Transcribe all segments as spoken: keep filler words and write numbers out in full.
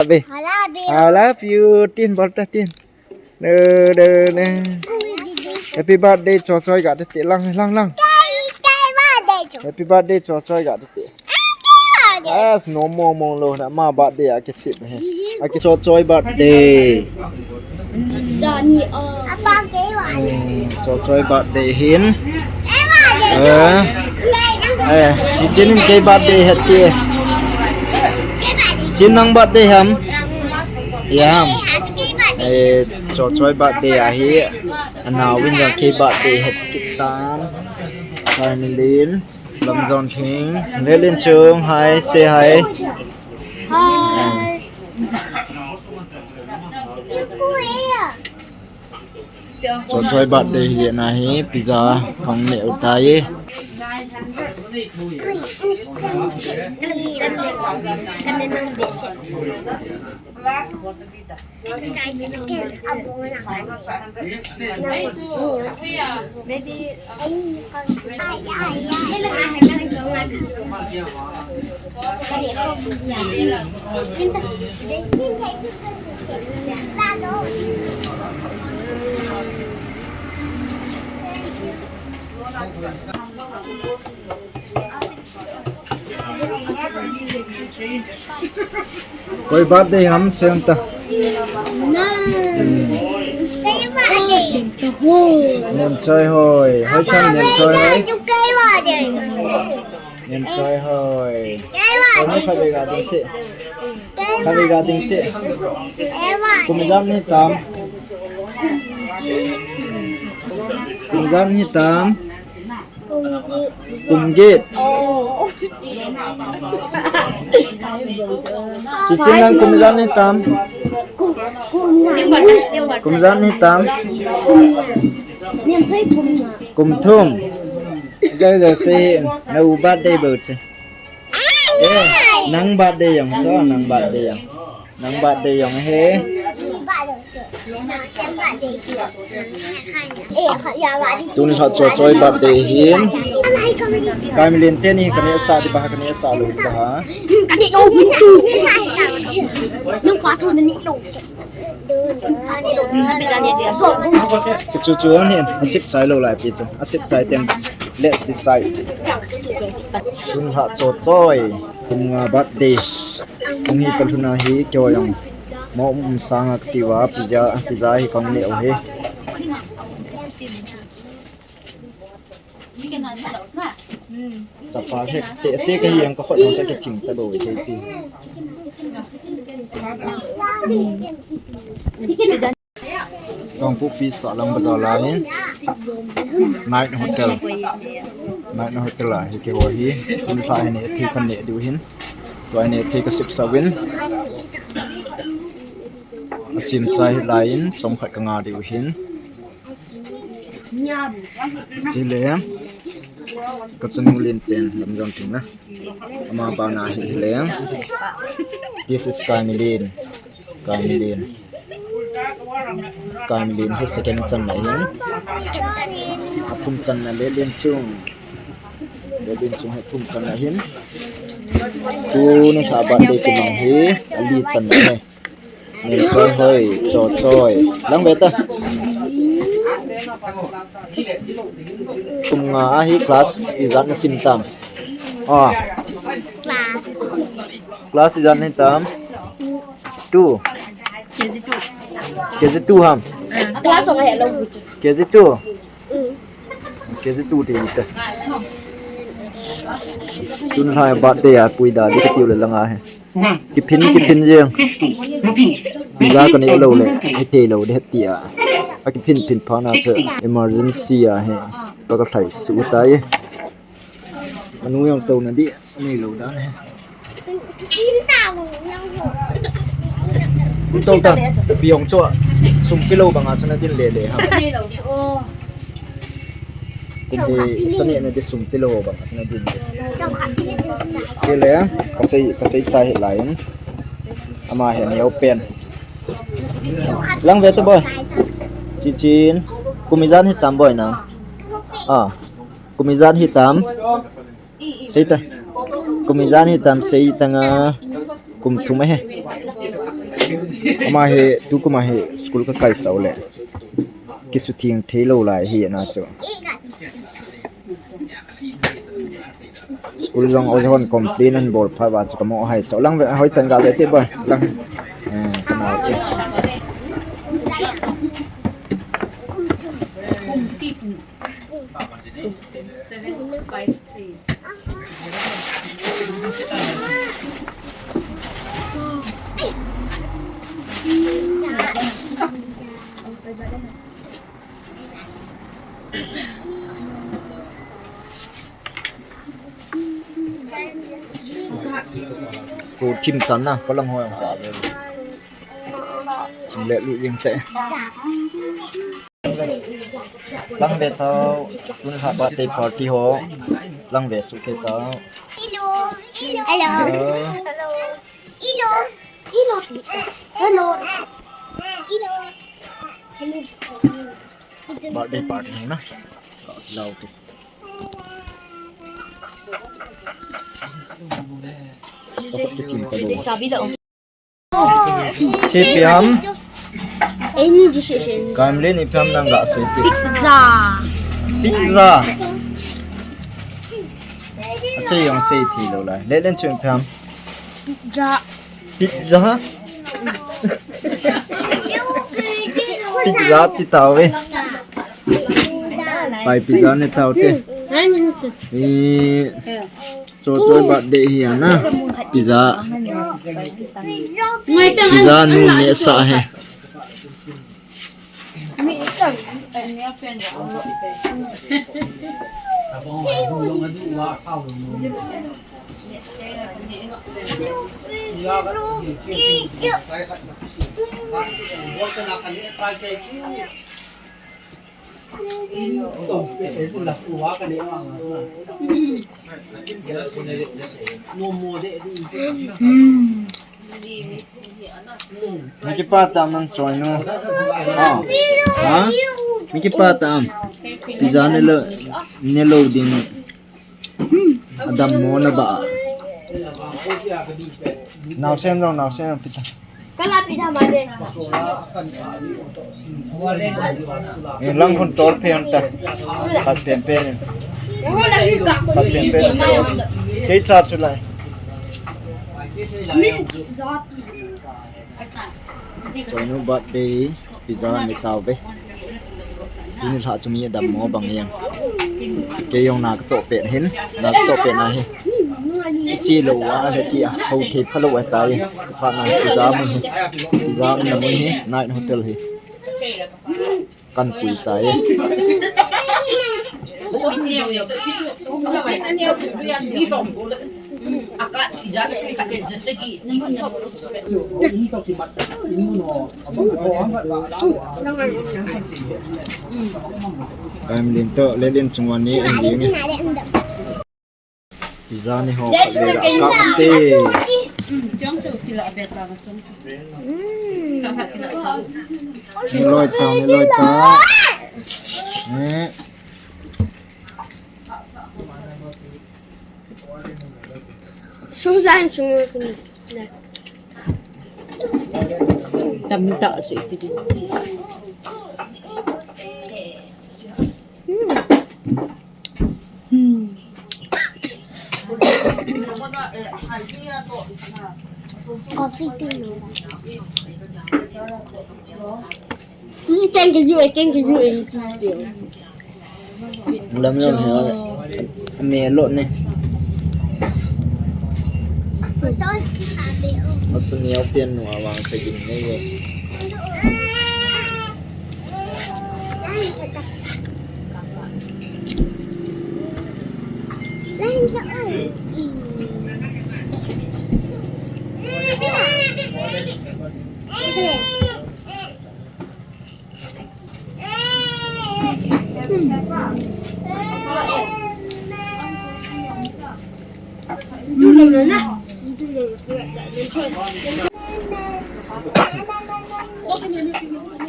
Abi. I love you. Tin, bol ta, tin. Ne, ne, ne. Happy birthday, Chochoi, ga te, te, lang, lang, lang. Happy birthday, Chochoi, ga te, te. As no more, more lo, na ma birthday, a kisip he. A ki Chochoi birthday. Hmm, Chochoi birthday hin. Eh, eh, Chichin in kei birthday het ti. Chin nang birthday ham. Yam. Eh, Chochoi birthday ahi. Anaovin jong kei birthday het kitan. Finally, Lamjon Thing. Lelin Chung, hi, say hi. Hi. Chochoi birthday hi na hi, pizza kong ne utai. Maybe Koi birthday ham sem ta. Nang. Hmm. Koi birthday. Nang. Choi Hoi. Hoi chan Nang Choi Hoi. Koi birthday. Nang Choi Hoi. Koi birthday. Koi birthday. Koi birthday. Koi birthday. Kum ijat ni tam. Kum ijat ni tam. Kum get. Chichin nang kum ijat ni tam. Kum ijat ni tam. Kum thum. Jai jai se na u birthday bou che. Eh, nang birthday jong cho, nang birthday jong. Nang birthday jong he. Tun lha Chochoi birthday hin. Kai Milen teni kane sa di ba kane sa lo ba. Kane lo tu. Nang pa tu ni lo. Chu chu an hin, asip chai lo lai pi chu. Asip chai ten, let's decide. Tun lha Chochoi, kum nga birthday. Kum hi ka lhuna hi kyo yang. Mo um sanga katiwa, pizza, pizza hi kong ne o hi. Chapa he, te se ka hi ang ka khot nang sa ka thim ta lo he ti. Tongpukpi Sahlang bazar lai. Night hotel. Night hotel a hi ke ho hi. Tun lha hi ne thei ka ne diu hin. Tua ne thei ka sip sa uvin. Asim chai lai in, som khat ka nga diu hin. Chile, ka chanu Len pen, Lamjon Thing na. Ama bana hi le. This is Kai Milen. Kai Milen. Kai Milen hi second channa hin. Athum channa Lelen Chung. Lelen Chung hi thum channa hin. Tuni kha birthday kimang hi, ali channa hi. Nang Choi Hoi, Chochoi. Lang ve ta. Kum nga ahi class ijat na sim tam. Ah. Class. Class ijat na tam. Two. K G two. K G two ham. Ah. Class ong ahi lo. K G two. Mm. K G two te ita. Tun lha birthday a pui da di ka tiu le langa he. Kiphin, kiphin jeng. Pizza ka ne lo le, he thei lo de tia. A kiphin phin pha na chu emergency a he. Ka ka thlai su tai. Anu jong to na di, nei lo dan he. To ta, pi jong chu, sum kilo banga chu na din le le ha. Tin hi, sani na di sum kilo banga chu na din le. Chile, ka sei, ka sei chai hi lai in. Ama hi neo pen. Lang ve ta boy. Chichin, kum ijat hi tam boy na. Ah. Kum ijat hi tam. Sei ta. Kum ijat hi tam sei ta nga. Kum thum ahi. Ama hi, tukum a hi school ka kai sau le. Kisutheng thei lou lai hi na chu. School jong o hon complain an bol pha ba chu ka mo hai sau lang ve, hoi tan ga ve te ba lang. Eh, ka na chu. Seven five three. Ko thim tan na, ko lang hoi ang ka le. Thim le lu jing te. Lang ve tao, tun ha birthday party ho. Lang ve su ke tao. Hello. Hello. Hello. Hello. Hello. Hello. Hello. Birthday party na. Lau tu. Dapat ke thim ka do. Sabi lo. Che piam. Any decision. Kamlin ipiam nang ga se ti. Pizza. Pizza. Ase yang se ti lo lai. Lelen chun piam. Pizza. Pizza ha? Pizza ti tao ve. Pai pizza ne tao te. Ni Cho cho birthday hi ana. Pizza. Pizza nu ne sa he. Miki pa tam nang choi nu. Ah. Ha? Miki pa tam. Pizza ne lo, ne lo ding. Adam mo na ba. Nau sen jong, nau sen jong pita. Kala pita ma de. Eh, lang hun tol phe hon ta. Khat pen pen. Khat pen pen. Kei cha chu lai. Choi nu birthday. Pizza ne tao ve. Tuni lha chu mi adam mo bang yang. Kei jong na ka toh pet hin, na ka toh pet na hi. Chi lo a le ti a, ho thei pha lo a tai. Chapa na pizza mun hi. Pizza mun na mun hi, night hotel hi. Kan pui tai. Em, lin to, le lin chung wan ni, em, lin ni. Pizza ni ho, khat le la ka te. Ni loi ta, ni loi ta. Eh. Suzan sung. Tam ta si ti. Hmm. Hmm. Coffee tu. Ni ten ke ju, ten ke ju, ni ti. Lam lam he. Me lo ne. Asa ni au pian nu awang sa gin ne ye.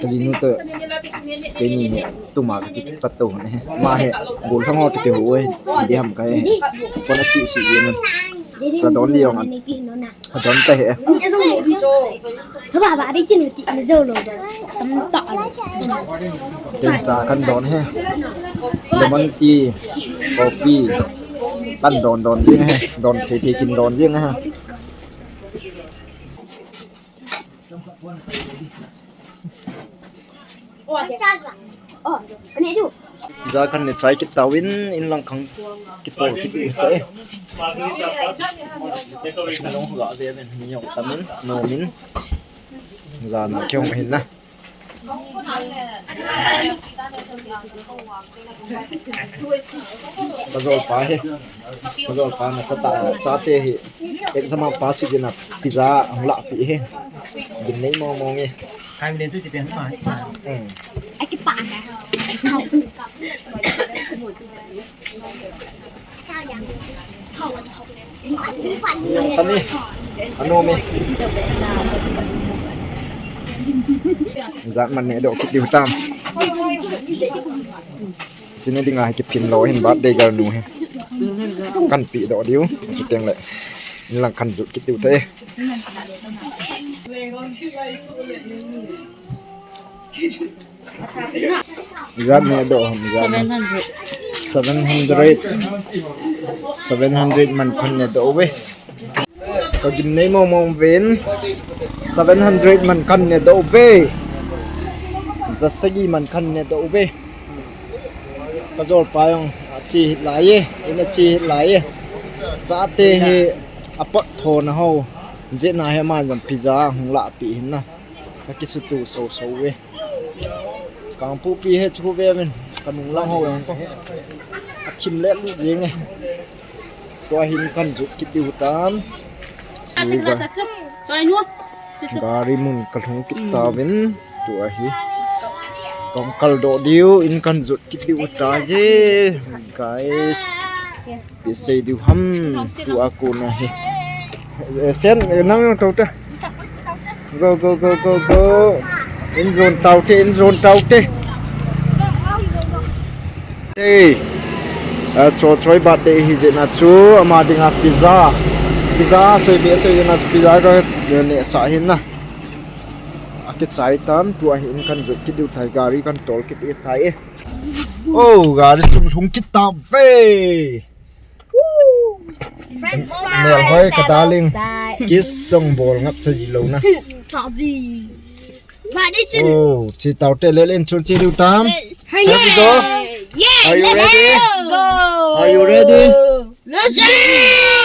Ka jinu to, keini hi tuma ka kipat to ne. Ma hi, gol thang ho to ke ho e, di ham ka he. Kona si si ye na. Sa don di yong an. Sa don ta he. Haba ba di chin ti na jo lo da. Tam ta lo. Ken cha kan don he. Lemon tea, coffee. Kan don don jing he. Don thei thei kin don jing he. Pizza kan ne chai kit tauvin, in lang khang kipol kit u ta e. Sum jong ga ve ven, mi jong tam in, nom in. Jan a kihong hin na. Ka jol pa hi. Ka jol pa na sa ta, sa te hi. Exam a pass jin a pizza hung lah pi hi. Gimnei mong mong hi. Kai den chu ti pen ma. Hmm. Kani, ano mi. Jat man ne doh kit diu tam. Chini dinga hi kiphin lou hin birthday girl nu hi. Kan pi doh diu. Chuteng le. Inlang kan jut kit diu te. Ijat ne doh ham, ijat ne. Seven hundred. Seven hundred. Seven hundred man khan ne doh ve. Ka gimnei mong mong ven. Seven hundred man khan ne doh ve. Jasagi man khan ne doh ve. Ka jol pa jong ache hih lai e. In ache hih lai e. Chate hi apot tho na ho. Jeh na hi ama jong pizza hung lah pi hin na. Ka kisutu so so ve. Kangpokpi hi chu ve ven. Ka nung lang ho jong ko. Athim le lu jing e. Tua hin kan jut kit diu tan. Gari mun ka lhung kit tauvin. Tua hi. Kong kal doh diu in kan jut kit diu ta je. Guys. Pi sei diu ham tua kona hi. Eh, sen, eh, nang jong tou te. Go, go, go, go, go. In jon tau te, in jon tau te. Hey. Ah, cho choi birthday hi jeh na chu, ama dinga pizza. Pizza sei be sei jeh na chu pizza ka ne sa hin na. Akichai tan tua hi in kan jut kit diu tai gari kan tol kit diu tai e. Oh, gari sung lhung kit tauve. Melhoi ka darling. Kiss song bol ngap cha ji lou na. Oh, chi tau te le len chu chi diu tam. Shall we go? Are you ready? Are you ready? Let's go.